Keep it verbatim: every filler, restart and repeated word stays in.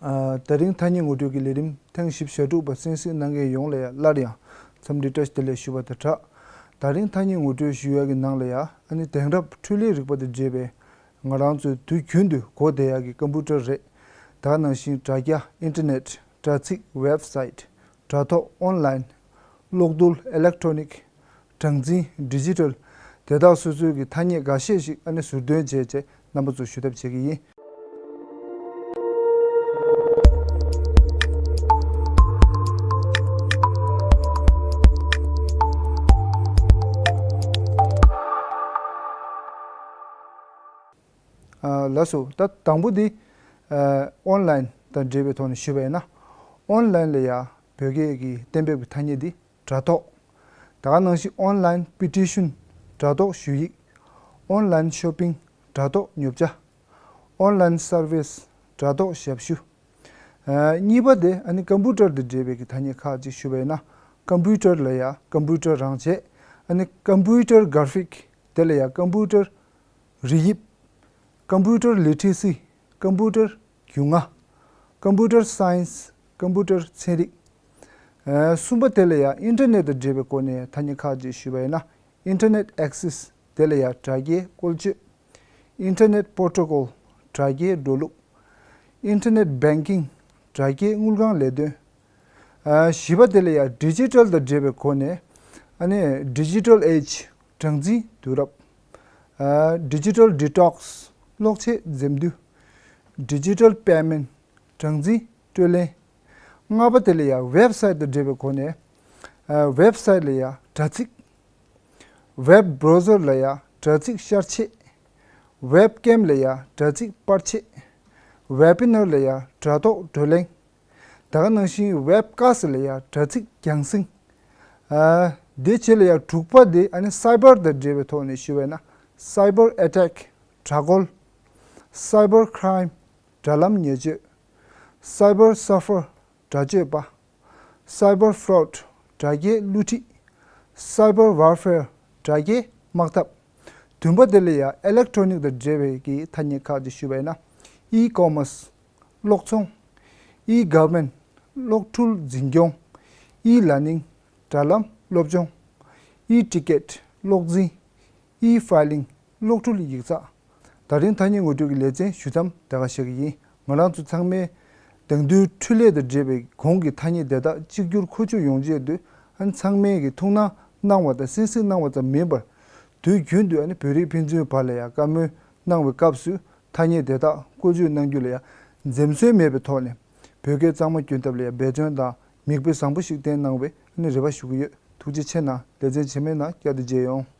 ཨ། ད་རིང་ཐ་སྙད་ངོ་སྤྲོད་ཀྱི་ལས་རིམ་ཐེངས་བཞི་བཅུ་ཞེ་དྲུག་པ་གསན་གཟིགས་གནང་མཁན་ཡོངས་ལ་ཡང་སླར་ཡང་འཚམས་འདྲི་བཀྲ་ཤིས་བདེ་ལེགས་ཞུ་བ་དང་སྦྲགས། ད་རིང་ཐ་སྙད་ངོ་སྤྲོད་ཞུ་ཡག་གི་ནང་ལ་ཡང་ཨ་ནི་དེང་རབས་འཕྲུལ་ལས་རིག་པ་དང་འབྲེལ་བའི་ང་རང་ཚོའི་དུས་རྒྱུན་དུ་གོ་བསྡད་ཡག་གི་ཀམ་པུ་ཊར་རེད། ད་ག་ནང་བཞིན་དྲ་རྒྱ་ཨིན་ཊར་ནེཊ། དྲ་ཚིགས་ཝེབ་སའིཊ། དྲ་ཐོག་ཨོན་ལའིན། གློག་རྡུལ་ཨི་ལེག་ཊོ་ནིག། གྲངས་འཛིན་ཌི་ཇི་ཊལ། དེ་དག་སོ་སོའི་གི་ཐ་སྙད་འགའ་ཤས་ཤིག་ཨ་ནི་ཟུར་འདོན་བྱས་རྗེས་རྣམ་པ་ཚོར་ཞུ་ཐབས་བྱེད་ཀྱི་ཡིན། ཨ། ལགས་སོ། ད་དང་པོ་འདི། ཨ། ཨོན་ལའིན་དང་འབྲེལ་བའི་ཐོག་ནས་ཞུས་པ་ཡིན་ན། ཨོན་ལའིན་ལ་ཡ་བོད་སྐད་ཀྱི་གཏན་འབེབས་ཀྱི་ཐ་སྙད་འདི་དྲ་ཐོག། ད་ག་ནང་བཞིན་ཨོན་ལའིན་པི་ཊི་ཤན། དྲ་ཐོག་ཞུ་ཡིག། ཨོན་ལའིན་ཤོ་པིང་། དྲ་ཐོག་ཉོ་ཆ། ཨོན་ལའིན་སར་བིས། དྲ་ཐོག་ཞབས་ཞུ། ཨ། གཉིས་པ་དེ་ཨ་ནི་ཀམ་པུ་ཊར་དང་འབྲེལ་བའི་གི་ཐ་སྙད་ཁག་ཅིག་ཞུས་པ་ཡིན་ན། ཀམ་པུ་ཊར་ལ་ཡ་ཀམ་པུ་ཊར་རང་བྱས། ཨ་ནི་ཀམ་པུ་ཊར་གྷ་ར་ཕིག། དེ་ལ་ཡ་ཀམ་པུ་ཊར་རིགས་དབྱིབས། ཀམ་པུ་ཊར་ལི་ཊི་རེ་སི། ཀམ་པུ་ཊར་རྒྱུས་མངའ། ཀམ་པུ་ཊར་སའིན་སི། ཀམ་པུ་ཊར་ཚན་རིག། ཨ། གསུམ་པ་དེ་ལ་ཡ་ཨིན་ཊར་ནེཊ་དང་འབྲེལ་བའི་སྒོ་ནས་ཐ་སྙད་ཁག་ཅིག་ཞུས་པ་ཡིན་ན། ཨིན་ཊར་ནེཊ་ཨེག་སེ་སི། དེ་ལ་ཡ་དྲ་རྒྱའི་བཀོལ་སྤྱོད། ཨིན་ཊར་ནེཊ་པོ་རོ་ཊོ་ཀོལ། དྲ་རྒྱའི་འགྲོ་ལུགས། ཨིན་ཊར་ནེཊ་བེང་ཀིང་། དྲ་རྒྱའི་དངུལ་ཁང་ལས་དོན། ཨ། བཞི་པ་དེ་ལ་ཡ་ཌི་ཇི་ཊལ་དང་འབྲེལ་བའི་སྒོ་ནས། ཨ་ནི་ཌི་ཇི་ཊལ་ཨེཇ། གྲངས་འཛིན་དུས་རབས། ཨ། ཌི་ཇི་ཊལ་ཌི་ཊོག་སི། གློག་ཆས་འཛེམ་དུས། ཌི་ཇི་ཊལ་པེ་མེན་ཊི། གྲངས་འཛིན་སྤྲོད་ལེན། ལྔ་པ་དེ་ལ་ཡ་ཝེབ་སའིཊ་དང་འབྲེལ་བའི་སྒོ་ནས། ཨ། ཝེབ་སའིཊ་ལ་ཡ་དྲ་ཚིགས། ཝེབ་བྷི་རོ་ཟར་ལ་ཡ་དྲ་ཚིགས་ཤར་ཆས། ཝེབ་ཀེམ་ལ་ཡ་དྲ་ཚིགས་པར་ཆས། ཝེ་བི་ནར་ལ་ཡ་དྲ་ཐོག་བགྲོ་གླེང་། ད་ག་ནང་བཞིན་ཝེབ་ཀ་སི་ལ་ཡ་དྲ་ཚིགས་རྒྱང་སྲིང་། ཨ། དེ་རྗེས་ལ་ཡ་དྲུག་པ་དེ་ཨ་ནི་སའི་བར་དང་འབྲེལ་བའི་ཐོག་ནས་ཞུས་པ་ཡིན་ན། སའི་བར་ཨེ་ཊེག། དྲ་རྒོལ། སའི་བར་ཁི་རའིམ། དྲ་ལམ་ཉེས་སྤྱོད། སའི་བར་སར་ཕར། དྲ་སྤྱོད་པ། སའི་བར་ཕི་རོཌ། དྲ་རྒྱའི་བསླུ་བྲིད། སའི་བར་ཝར་ཕེར། དྲ་རྒྱའི་དམག་འཐབ། བདུན་པ་དེ་ལ་ཡ་ཨི་ལེག་ཊོ་ནིག་དང་འབྲེལ་བའི་གི་ཐ་སྙད་ཁག་ཅིག་ཞུས་པ་ཡིན་ན། ཨི་ཀོ་མར་སི། གློག་ཚོང་། ཨི་གྷ་བར་མེན་ཊི། གློག་འཕྲུལ་འཛིན་སྐྱོང་། ཨི་ལར་ནིང་། དྲ་ལམ་སློབ་སྦྱོང་། ཨི་ཊི་ཀེ་ཊི། གློག་འཛིན། ཨི་ཕའི་ལིང་། གློག་འཕྲུལ་ཡིག་ཚགས། ད་རིང་ཐ་སྙད་ངོ་སྤྲོད་ཀྱི་ལེ་ཚན་ཞུ་མཚམས་དེ་ག་བཞག་གི་ཡིན། ང་རང་ཚོ་ཚང་མས་དེང་དུས་འཕྲུལ་ལས་དང་འབྲེལ་བའི་གོང་གི་ཐ་སྙད་དེ་དག་གཅིག་གྱུར་མཁོ་སྤྱོད་ཡོང་ཆེད་དུ། ཨ་ནི་ཚང་མས་ཀྱི་ཐུགས་སྣང་གནང་བ་དང་གསན་གཟིགས་གནང་བ་ཙམ་མིན་པར། དུས་རྒྱུན་དུ་ཨ་ནི་བོད་རིགས་ཕན་ཚུན་བར་ལ་ཡང་བཀའ་མོལ་གནང་བའི་སྐབས་སུ་ཐ་སྙད་དེ་དག་བཀོལ་སྤྱོད་གནང་རྒྱུ་ལ་ཡང་འཛེམ་ཟོན་མེད་པའི་ཐོག་ནས་བོད་སྐད་གཙང་མ་སྐྱོན་ཐབས་ལ་ཡང་འབད་བརྩོན་དང་མིག་དཔེ་བཟང་པོ་ཞིག་བསྟན་གནང་བའི་ཨ་ནི་རེ་བ་ཞུ་གི་ཡོད། ཐུགས་རྗེ་ཆེ་གནང་། ལེ་ཚན་རྗེས་མའི་ནང་བསྐྱར་དུ་མཇལ་ཡོང་།